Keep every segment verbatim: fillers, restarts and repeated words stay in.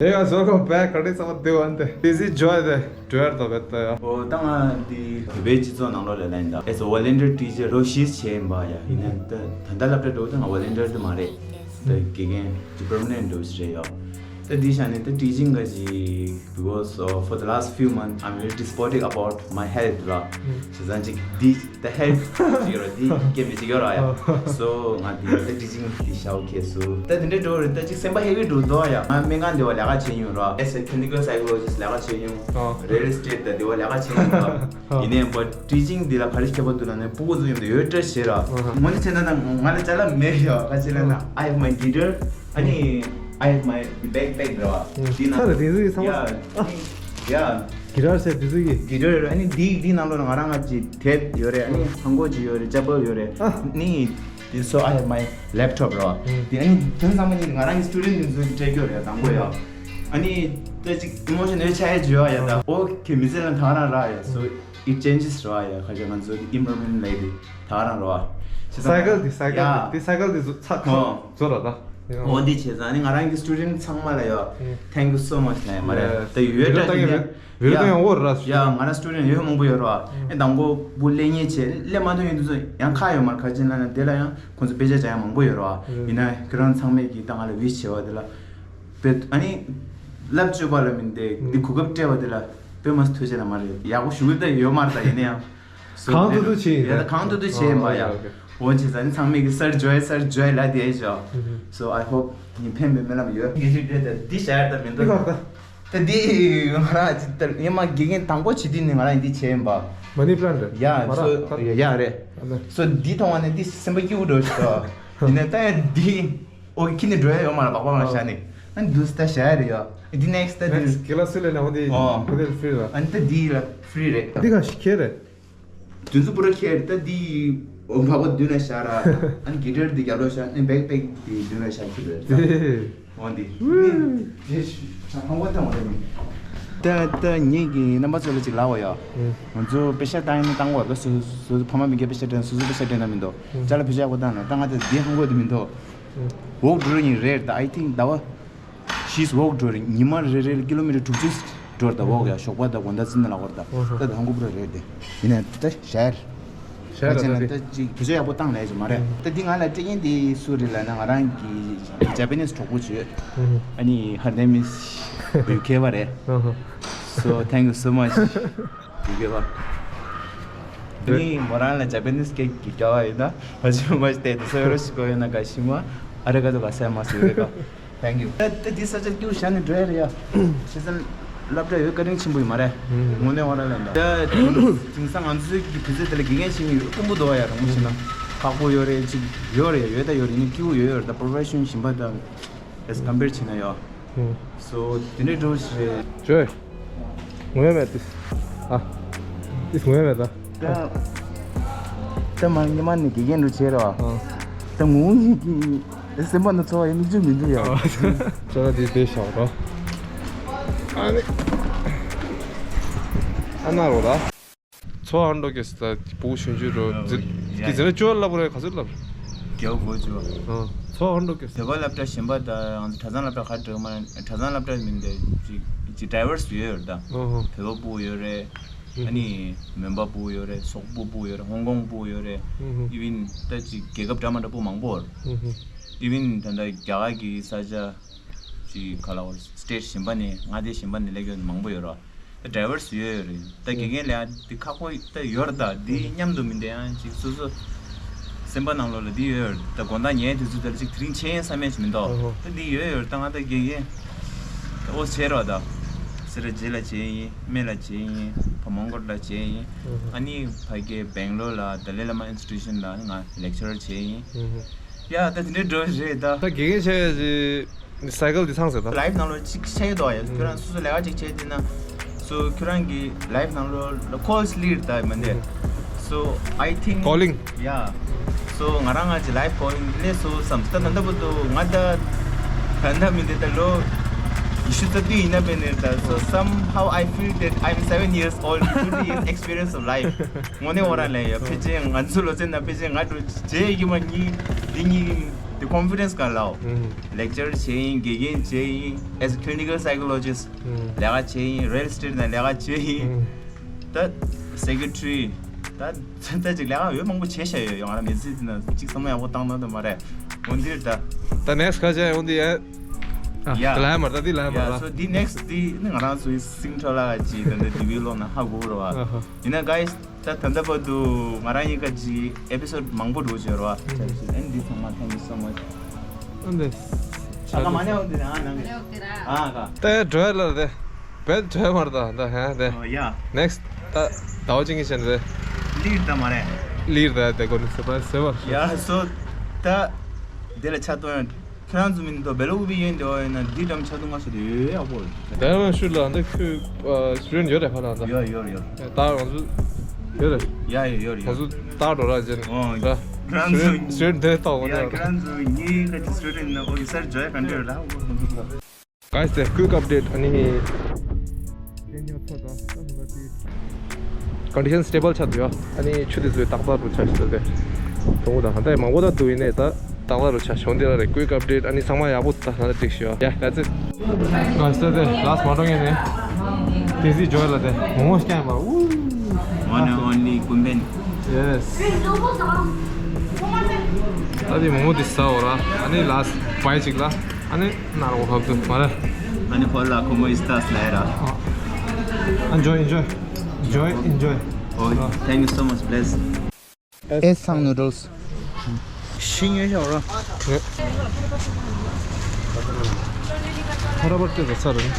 Hey guys, welcome back. ག་འདྲ་ཚང་མ་བདེ་པོ་འདུག་དེ་སི་ཇོ་ཡ་དེ་ཌོ་ཡར་དོ་བེ་ཏོ་ཡ། ཨོ་ད་ང་འདི་བོད་པའི་སྤྱི་ཚོགས་ནང་ལོགས་ལ་ལན་ད་as a volunteer teacher ལོ་བཞི་བྱས་ཡིན་པ་ཡ། ཡིན་ནའི་ད་ད་ལྟ་སློབ་གྲྭ་འགྲོ་དུས་ང་ཝོ་ལན་ཊི་ཡར་དུ་མ་རེད། ད་དགེ་རྒན་གྱི་པར་མ་ནེན་ཊི་འགྲོ་ཞིག་རེད་ཡ། ད་འདི་བྱས་ནས་ད་ཊི་ཅིང་ག་ཅིག because uh, for the last few months I'm very dysphoric about my health ལ། བྱས་ཙང་ཅིག་འདི་ད་ཧེལ་ཐི་ཅིག་ཡོད་ར། འདི་སྐད་མི་ཅིག་ཡོད་ར་ཡ། སོ་ང་འདི་ད་ཊི་ཅིང་འདི་བྱའོ་ཁེ་སུ་ད་དེ་འདྲའི་འགྲོ་རེད། ད་ཅིག་སེམས་པ་ཧེ་བི་འགྲོ་དོ་ཡ། ང་སྨན་ཁང་འདི་བ་ལས་ཀ་བྱེད་མྱོང་ར། as a clinical psychologist ལས་ཀ་བྱེད་མྱོང་། real estate ད་འདི་བ་ལས་ཀ་བྱེད་མྱོང་ར། ཡིན་ནའི་བ་ཊི་ཅིང་འདི་ལ་ག་རེ་ཁྱད་པར་འདུག་ལ་ནས་སྤུ་གུ་ཚོ་མཉམ་དུ་ཡོད་བཀྲ་ཤིས་ར། ངོ་ནི་བྱས་ན་ད་ང་ལ་ཅ་ལག་མེད་ཡ། ག་ཅི་ལ་ན་I have my guitar ཨ་ནི་I have my backpack ར་བ། འདི་ན་ཚ་རེད་དེ་ཚོ་ཡི་ཚང་མ། ཡ་ཡ། གི་ཊར་ཟེར་དེ་ཚོ་གི། གི་ཊར་ཨ་ནི་འདི་འདི་ནང་ལོགས་ལ་ང་རང་ང་ཅི་དེབ་ཡོད་རེད། ཨ་ནི་ཧང་གོ་ཅི་ཡོད་རེད། ཅ་པལ་ཡོད་རེད། ཨ་ནི་this so I have my laptop ར་བ། དེ་ཨ་ནི་དོན་ཚང་མ་ནི་ང་རང་གི་སི་ཊུ་ཌེན་ཊི་འདི་ཚོ་གི་སྤྲད་རྒྱུ་རེད། དང་པོ་ཡ་ཨ་ནི་ད་ཅིག་ཨི་མོ་ཤན་ནལ་ཆགས་ཡ་ཅི་ཡོད་ཡ། ད་ཨོ་ཁེ་མི་ཚེ་ལ་ཐང་རང་ར་ཡ། so it changes ར་བ་ཡ། ཁ་ཅིག་ང་ཚོ་གི་ཨིམ་པ་རུབ་མེན་ཊི་ལབ་དེ་ད་ག་རང་ར་བ། སའི་ཀལ་དེ་སའི་ཀལ་དེ་སའི་ཀལ་དེ་ཚོ་ཚ་ཁ་ཚོ་ར་ད། འོ་འདི་བྱས་ཙང་ནི་ང་རང་གི་སི་ཊུ་ཌེན་ཊི་ཚང་མ་ལ་ཡ་thank you so much ལབ་ཡ་མ་རེད། ད་ཡོད་འདྲ་ཅིག་ཡ། ཡོད་ད་ཡང་འོ་ར་ཡ། ང་རང་སི་ཊུ་ཌེན་ཊི་ཡོད་མང་པོ་ཡོད་ར་བ། ཨེ་དང་པོ་བུ་ལེན་ཉེ་ཆེ་ལེན་མ་ཐུབ་ཡོད་དུས་ཚོ་ཡང་ཁག་ཡོད་མ་རེད། ག་ཅི་ལབ་ན་དེ་ལ་ཡང་ཁོང་ཚོ་དཔེ་ཆ་སྦྱང་ཡ་མང་པོ་ཡོད་ར་བ། ཡིན་ན་ཁྱོད་རང་ཚང་མས་ཀྱི་ད་ང་ལ་ཝིཤ་བྱས་པ་དེ་ལ་དཔེ་ཨ་ནི་ལབ་བཅོས་པ་ལ་མིན་ཏེ་འདི་གོ་སྐབས་སྤྲད་པ་དེ་ལ་དཔེ་མ་ཐུགས་རྗེ་ལ་མ་རེད། ཡག་པོ་ཞུ་གི་ད་ཡོད་མ་རེད། ད་ཡིན་ན་ཡང་། གང་ཐུབ་ཐུབ་བྱེད་ཡིན་ད། ཡ་གང་ཐུབ་ཐུབ་བྱེད་ཡིན་པ་ཡ། འོ་བྱས་ཙང་ཚང་མས་ཀྱི་སར་ཇོའི་སར་ཇོའི་ལབ་བསྡད་ཤག so I hope ངས་ཕན་པའི་སྨོན་ལམ་ཡོད། ངེས་ཤེས་འདྲེ་ད་འདི་བྱ་ཡ་ད་མི་འདུག་ད་འདི་ང་རང་ཅིག་ད་ཡིན་མ་དགེ་རྒན་དང་པོ་བྱེད་དུས་ནས་ང་རང་འདི་བྱས་ཡིན་པ། མ་ནི་པི་ལན་ཊི་རེད། ཡ་མ་ར་so ད་ཡ་རེད། so འདི་མཐོང་བ་ནས་འདི་སེམས་པ་སྐྱིད་པོ་འགྲོ་ཤག་ཡིན་ན་ད་ཡ་འདི་ཨོ་ཁྱི་ནས་འགྲོ་ཡ་ཡོད་མ་ར། སྦག་སྦག་ལ་བཞག་ནས་ཨ་འདུག་སེ་ད་བྱ་ཡ་རེད་ཡ། འདི་ནེག་སི་ད་འདི་ནེག་སི་ཀི་ལ་སི་ལས་ནའོ་འདི་ཨོ་ཁོ་དེ་ཕི་རི་ར། ཨ་འདི་ད་འདི་ལ་ཕི་རི་རེད། འདི་ག་ཞིག་ཁྱེར་རེད། དུས་ཚོད་པུ་ར་ཁྱེར་ད་འདི་འོ་འཕགས་པ་མདུན་ལ་བཞག་ར། ཨ་ནི་གི་ཊར་འདི་རྒྱབ་ལོགས་བཞག་ཨ་ནི་བེག་པེག་འདི་མདུན་ལ་བཞག་ཁྱེར་རེད། འོ་འདི་འདི་ཧང་གོ་ད་འོ་ད་ནི། ད་ད་ངེད་ཀྱི་རྣམ་པ་ཚོ་ལ་ཅིག་ལབ་པ་ཡ། ང་ཚོ་པེ་ཤ་བཏང་ཡིན་ན་བཏང་དགོས་ད། སོ་སོ་ཕ་མ་མི་སྒེར་པེ་ཤ་སྤྲད་ན་སོ་སོ་པེ་ཤ་སྤྲད་ན་མི་འདུག་ཅ་ལག་བེད་སྤྱོད་ཡག་པོ་བཏང་ན་ད་ང་ཚོ་འདི་ཧང་གོ་དེ་མི་འདུག་འོག་འགྲོ་ཡིན་རེད་ད། I think ཟླ་བ། She's walk འགྲོ་རེད། ཉི་མ་རེ་རེ་ལ་ཀི་ལོ་མི་ཊར་དྲུག་ཅུ་འགྲོ་རེད་ད། ཝོག་ཡ་ཞོགས་པ་ད་དགོང་དག་ཙི་ན་ལ་གོ་རེད་ད། ད་ད་ཧང་གོ་པུ་ར་རེད་དེ། ཡིན་ན་ད་ཤར། ཤར་ད་ད་ད་ཅིག་བེད་སྤྱོད་ཡག་པོ་བཏང་ལས་ཅིག་མ་རེད། ད་འདི་ང་ལ་སྤྲད་མཁན་དེ་སུ་རེད་ལབ་ན་ང་རང་གི་ཇ་པ་ནིས་གྲོགས་པོ་ཅིག་ཡོད། ཨ་ནི་her name is Yukeba རེད། So thank you so much Yukeba། ཨ་ནི་མོ་རང་ལ་ཇ་པ་ནིས་སྐད་ཀྱི་སྐྱོ་བ་ཡིན་ན་ཧ་ཅི་མ་ཞིག་དེ་དུ་སོ་ཡོ་རོ་ཞིག་གོ་ཡོད་ན་ག་ཤི་མ་ཨ་རེ་ག་དུ་ག་སེ་མ་སུ་རེ་ག། Thank you། ད་ད་འདི་ས་ཆ་སྐྱིད་པོ་བཞག་ནས་འགྲོ་ཡ་རེད་ཡ། བྱས་ཙང་སློབ་གྲྭ་ཡོད་བཀའ་དྲིན་ཆེན་པོ་ཡིན་མ་རེད། དངོས་གནས་བ་ར་ལ་འདྲ། ད་དེང་སང་ང་ཚོའི་གི་དུས་ཚོད་དེ་ལ་དགེ་རྒན་བྱེད་མཁན་ཡོད་དཀོན་པོ་འདུག་ཡ། རང་མོ་བྱས་ན་ཁག་པོ་ཡོད་རེད། ཅིག་ཡོད་རེད་ཡ། ཡོད་ད་ཡོད་རེད། ཡིན་ན་སྐྱིད་པོ་ཡོད་ཡོད་རེད། ད་པོ་རོ་ཕེ་ཤོན་གཞན་པ་དང་as compare བྱས་ན་ཡ། So དེ་འདྲའི་འགྲོ་ཞིག་རེད། ཇོས། ངོ་ཡ་མེད་དིས། ཨ། དིས་ངོ་ཡ་མེད་ད། ད་ད་མ་ཉི་མ་ནས་དགེ་རྒན་འགྲོ་བྱས་ར་བ། ཨ། ད་ངུ་ཡི་གི་སེམས་པ་ན་ཚོར་བ་ཡི་མིག་ཆུ་མི་འདུག་ཡ། ཨ། ཅོ་ད་དེ་དེ་ཤག་རོ། ཨ་ནི། ཨ་ན་རོ་ད། ཚོ་ཧང་འགྲོ་གེ་སི་ད་བུ་ཞུན་ཆུ་རོ། ཨ། ཛི་ཡ་ཀི་ཛི་ན་ཅོ་ལབ་རེ་ག་ཚོད་ལབ། རྒྱལ་བོ་ཅོ། ཨ། ཚོ་ཧང་འགྲོ་གེ་སི། བོད་པ་སློབ་གྲྭ་གཞན་པ་ད་ང་ཚོ་གྲྭ་ཚང་སློབ་གྲྭ་ག་འགྲོ་མ་གྲྭ་ཚང་སློབ་གྲྭ་མིན་ཏེ་ཅིག་ཅིག་ཌའི་ཝར་སི་ཡོད་ཡོད་ད། ཨ་ཧ། བོད་པ་སྤུ་གུ་ཡོད་རེད། ཨ་ནི་མོན་པ་སྤུ་གུ་ཡོད་རེད། སོག་པོ་སྤུ་གུ་ཡོད་རེད། ཧོང་ཀོང་སྤུ་གུ་ཡོད་རེད། ཨ་ཧ། ཨི་ཝན་ད་ཅིག་རྒྱལ་ཁབ་འདྲ་མ་འདྲ་སྤུ་གུ་མང་པོ་ཡོད་རེད། ཨ་ཧ། ཨི་ཝན་ད་ལྟ་རྒྱ་གར་གྱི་ས་ཆ་ཅིག་ག་ལ་བར་སི་ཊེ་ཊི་གཞན་པ་ནས་མངའ་སྡེ་གཞན་པ་ནས་སླེབས་ཡོད་མང་པོ་ཡོད་རེད། ད་ཌའི་ཝར་སི་ཡོད་ཡོད་རེད། ད་དགེ་རྒན་ལས་ཀ་འདི་ཁག་པོ་ད་ཡོད་རེད། ད་འདི་མཉམ་དུ་མི་འདྲ་ཡང་ཅིག་སོ་སོ་སེམས་པ་ནང་ལོགས་ལ་འདི་ཡོད་ཡོད་རེད། ད་དགོང་དག་ཉལ་དུས་ཚོད་དེ་ལ་ཅིག་དེ་རིང་ཆད་ཡས་བསམ་ཡས་ཅིག་མི་འདུག་ཨོ་ཧོ། ད་འདི་ཡོད་ཡོད་རེད། ད་ང་ད་དགེ་རྒན་ད་ཨོ་བྱས་རོགས། ད་སེ་ར་བྱེས་ལ་བྱས་ཡིན། སྨད་ལ་བྱས་ཡིན། བ་མོང་སྐོར་ལ་བྱས་ཡིན། ཨོ་ཧོ། ཨ་ནི་ཕ་གི་སྦེང་ལོར་ལ་ཏཱ་ལའི་བླ་མ་ཨིན་སི་ཊི་ཊུ་ཤན་ལ་ང་ལེག་ཅར་བྱས་ཡིན། ཨོ་ཧོ། ཡ་ད་དེ་འདྲའི་འགྲོ་རེད་ད། ད་དགེ་རྒན་བྱས་ཡས་ཅིག་སའི་ཀལ་འདི་ཚང་ཟེར་ད། ལའིབ་ནང་ལོགས་ཅིག་ཆགས་ཡོད་དོ་ཡ། ཁྱོད་རང་སོ་སོ་ལས་ཀ་ཅིག་བྱས་དེ་ན། སོ་ཁྱོད་རང་གི་ལའིབ་ནང་ལོགས་ལ་ཁོལ་སི་ལིར་ད་མི་འདི། So I think calling. Yeah. So ང་རང་ང་ཅིག་ལའིབ་ཁོལ་ལིང་སླེབས་སོང་བསམ། ད་ད་ལྟ་བར་དུ་ང་ད་ད་ལྟ་མི་འདི་ད་ལོ་ཉི་ཤུ་རྩ་བདུན་ཡིན་ན་བས་ནས་ད། So somehow I feel that I'm seven years old with twenty years experience of life. དངོས་གནས་ངོ་རང་ལས་ཡ་ཕལ་ཆེར་ང་ཚོ་ལོ་ཚད་ན་ཕལ་ཆེར་ང་འགྲོ་རྗེས་ཀྱི་མ་གཉིས་འདི་གཉིས། དེ་ཀོན་ཕི་ཌེན་སི་ག་ལའོ། ལེག་ཅར་བྱེད་ཡིན། དགེ་རྒན་བྱེད་ཡིན། as a clinical psychologist ལས་ཀ་བྱེད་ཡིན། རི་ཡལ་ཨེ་སི་ཊེཊ་ནང་ལས་ཀ་བྱེད་ཡིན། ད་སེ་ཀེ་ཊི་རི་ད་ད་ཅིག་ལས་ཀ་འོས་མང་པོ་བྱས་བཞག་ཡོད། ཡོང་ང་མི་ཚེ་འདི་ན་ཅིག་བསམ་བློ་ཡག་པོ་བཏང་ན་འདོད་མ་རེད། འོན་ཏེ་ད། ད་ནེག་སི་ཊི་ག་བྱས་འོན་ཏེ་ཡ། ཡ། དེ་ལ་མ་ད་དེ་ལ་མ་ཡ། ད། སོ་འདི་ནེག་སི་ཊི་འདི་ནི་ང་རང་ཚོའི་སིང་ཁྲོ་ལ་ཅིག་ད་འདི་ཌི་བི་ལོག་ན་ཧ་གོ་ར་བ། ཡིན་ན་གྷའི་སི། ད་ད་ལྟ་བར་དུ་ང་རང་གཉིས་ཀ་གི་ཨེ་པི་སོ་ཌི་མང་པོ་འགྲོ་བྱས་ར་བ། ཨེན་འདི་ཚང་མ་thank you so much. ཨ་འདི། ཨ་ཀ་མ་ཉལ་འོང་དེ་ཨ་ནང་གི་ཨ་ཀ་ད་འགྲོ་ལ་དེ་བེད་འགྲོ་མར་ད་ད་ཧ་དེ། ཡ། ནེག་སི་ཊི་ད་ཟླ་བ་གཅིག་གི་ཕྱིན་རེད། ལིར་ད་མ་རེད། ལིར་ད་དེ་གོ་ནི་སེ་པ་སེ་པ། ཡ་སོ་ད་དེ་ལ་ཆ་ཏོན། ཁྱེད་རང་ཚོ་མིན་དོ་བེ་ལོ་ཨུ་བི་ཡོན་དེ་འོ་ཡོད་ན་འདི་འགྲམ་ཆ་དུ་ང་ཤོད་དེ་ཡོད་ཡག་པོ། ད་ཡང་ཤུལ་ལ་འདི་ཁྱོད་སི་ཊུ་ཌེན་ཡོད་རེད་ཁ་ལ་འདི། ཡོད་ཡོད་ཡོད། ད་ང་ཚོ་ཡོད་རེད། ཡ་ཡོད་ཡོད་ཡོད། ང་ཚོ་ད་འགྲོ་ར་ཅན། ཨོ། ད་ཁྱེད་རང་ཚོ་སི་ཊུ་ཌེན་དེ་ཏོག་ཡ་ཁྱེད་རང་ཚོ་ངའི་ཁ་ཅིག་སི་ཊུ་ཌེན་ན་ཨོ་ཡི་སར་ཇོ་ཡ་ག་འདྲ་ཡོད་ལ་ཨོ། གྷའི་སི་དེ་ཀུའིཀ་ཨབ་ཌེཊ་ཨ་ནི། ཀོན་ཌི་ཤན་སི་ཊེ་བལ་ཆགས་འདུག་ཡ། ཨ་ནི་ཆུ་དེ་ཚོའི་ཏག་ཏག་རུ་ཆགས་ཤི་ཏེ། དུང་དང་ཧ་ད་མང་པོ་ད་འདུག་ཡིན་ནས་ད་ཏག་ཏག་རུ་ཆགས་ཤོང་དེ་ལ་རེད། ཀུའིཀ་ཨབ་ཌེཊ་ཨ་ནི་ཚང་མ་ཡག་པོ་ད་ད་འགྲིག་ཤི་ཡ། ཡ་that's it. གྷའི་སི་དེ་ལ་སི་ཊི་མ་འགྲོ་ངེས་ནས། དེ་སི་ཇོ་ལ་དེ་མོ་མོ་སྐྱེན་པ་ཨུ། One and only ཀུན་ཕན། ཡེ་སི། ད་དེ་མོ་མོ་དེ་ཟ་འོ་ར། ཨ་ནི་ལ་སི་ཊི་བའི་ཅིག་ལ། ཨ་ནི་ནར་འོ་ཧབ་ཏུ་མ་ར། ཨ་ནི་ཧོ་ལ་ཁོ་མོ་ཨིས་ཏཱས་ལ་ཡ་ར། ཨ་ཨ་ཨེན་ཇོ་ཨེན་ཇོ་ཨེན་ཇོ། ཨོ་thank you so much, bless. ཨེ་སང་ནུ་ཌལ་སི། ཤི་ཉོས་ཤོག་ར། ཁ་ར་བར་ཏེ་ཟ་ཚར་རེད།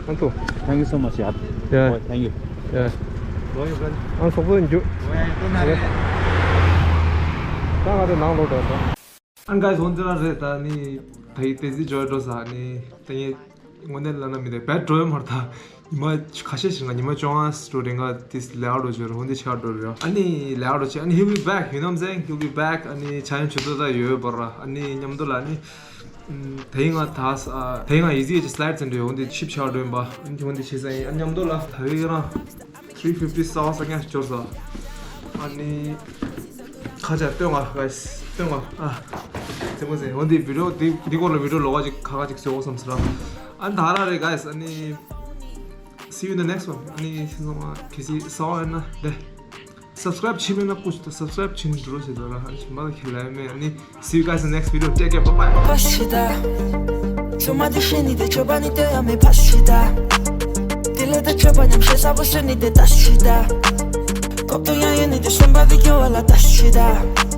ཨ་ཏོ། Thank you so much, yeah. Yeah. Oh, thank you. Yeah. Where you going? ཨ་སོག་པོ་འཇུ། Where you going? ད་ང་ཚོ་ནང་ལོག་འགྲོ་འགྲོ། ཨན་གྷའི་སི་འོན་ཏེ་ར་རེད་ད་ནི་ད་ཡི་ཏེ་ཟི་ཇོ་འགྲོ་ས་ནི་ད་ངས་དངོས་གནས་ལབ་ན་མི་དེ་བེད་འགྲོ་ཡོད་མ་རེད་ད། ཉི་མ་ཁ་ཤས་ཤིག་ང་ཉི་མ་བཅོ་ལྔ་འགྲོ་རེད། ང་ཏིས་ལས་ཀ་འགྲོ་བྱོས་ར་འོན་ཏེ་ཆ་འགྲོ་རེད། ཨ་ནི་ལས་ཀ་འགྲོ་བྱས་ཨ་ནི་he'll be back, you know what I'm saying? He'll be back. ཨ་ནི་ཆ་ཡོང་བྱེད་ཚོ་ད་ཡོད་པ་ར། ཨ་ནི་མཉམ་དུ་ལ་ཨ་ནི་ད་ཡི་ང་ད་ད་ཡི་ང་ཡི་ཟི་ཡི་ཅི་སི་ལའེ་ཌི་ཟེར་འགྲོ་འོན་ཏེ་ཤིབ་ཆ་འགྲོ་ཡིན་པ། ཨ་ནི་འོན་ཏེ་ཆེ་ས་ཡིན། ཨ་ནི་མཉམ་དུ་ལ་ད་ཡི་རང་three fifty ས་བ་ས་ཀྱང་འབྱོར་ས། ཨ་ནི་ཁ་ཆ་སྟོན་ང་ག་སྟོན་ང་ཨ། ཙེ་མོ་ཟེར་འོན་ཏེ་བི་ཌི་ཡོ་འདི་འདི་སྐོར་ལ་བི་ཌི་ཡོ་ལོགས་ཀ་ཅིག་ཁ་ཁ་ཅིག་བཟོ་བསམ་ཟེར་ར། ཨ་ད་ར་རེད་གྷའི་སི། ཨ་ནི་see you in the next one. ཨ་ནི་སེམས་ཚང་མ་གལ་སྲིད་ས་བ་ཡིན་ན་དེ་སབ་སི་ཀ་རའིབ་བྱེད་མེད་ན་སྐུ་མཁྱེན་ད་སབ་སི་ཀ་རའིབ་བྱེད་འགྲོ་ཟེར་ད་ར། ཨ་ནི་མ་ལ་ཁྱེད་ལ་ཡ་མེད། ཨ་ནི see you guys in the next video. Take care. Bye bye. པ་ཤི་ད། ཚོད་མ་དེ་ཤེས་ནི་དེ་ཆོས་པ་ནི་ལྟོས་ཡ་མེད་པ་ཤི་ད། དེ་ལས་ད་ཆོས་པ་ཉམས་ཤེས་ས་བོ་ཤེས་ནི་དེ་ད་ཤི་ད། ལྐོག་ཏུ་ཡང་ཡོད་ནི་དེ་གསོན་པ་དེ་སྐྱོ་བ་ལ་ད་ཤི་ད།